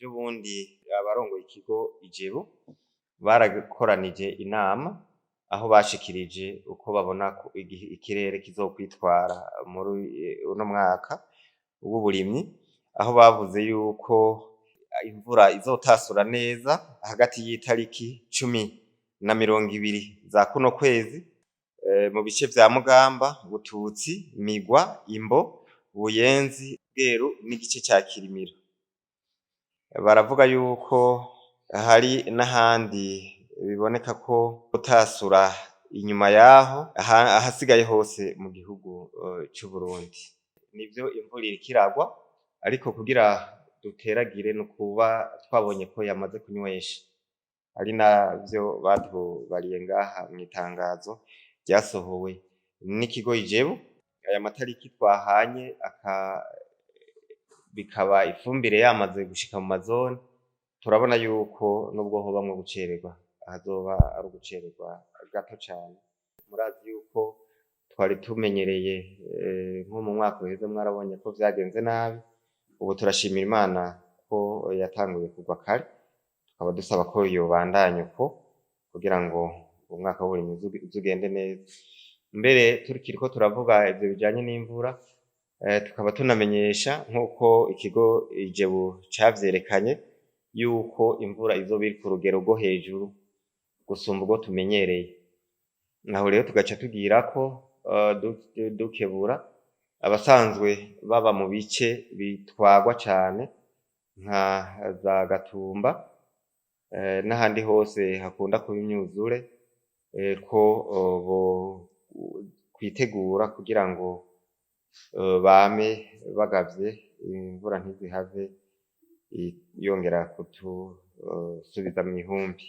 Ejobundi abarongoye ikigo IJEBU barakoranije inama aho bashikirije uko babona ko ikirere kizokwitwara muri uno mwaka w'uburimyi, aho bavuze yuko imvura izotasura neza hagati y'itariki 10 na 20 za kuno kwezi mu bice vya Mugamba, Bututsi, Migwa, Imbo, Buyenzi, Bweru n'igice ca Kirimiro. Baravuga yuko hari n'ahandi biboneka ko gutasura inyuma yaho ahasigaye hose mu gihugu c'Uburundi. Nivyo, imvura iriko iragwa, ariko kugira duteragire nukuba twabonye ko yamaze kunywesha, ari navyo batubariye ngaha mw'itangazo ryasohowe n'ikigo IJEBU. Aya matariki twahanye bikaba ifumbire yamaze gushika mu mazone, turabona yuko nubwo hobamwo gucererwa, hazoba ari ugucererwa gato cane. Murazi yuko twari tumenyereye nko mu mwaka uheze mwarabonye ko vyagenze nabi. Ubu turashimira Imana ko yatanguye kugwa kare, tukaba dusaba ko yobandanya uko kugira ngo umwaka w'uburimyi uzugende neza. Mbere tukiriko turavuga ivyo bijanye n'imvura, tukaba tunamenyesha nk'uko ikigo IJEBU cavyerekanye yuko imvura izoba iri ku rugero rwo hejuru gusumba urwo tumenyereye. Naho rero tugaca tugirako dukebura abasanzwe baba mu bice bitwagwa cane nka za Gatumba n'ahandi hose hakunda kuba imyuzure, ko kwitegura kugira ngo bame bagavye, imvura ntizihave yongera kutusubiza mw'ihumbi.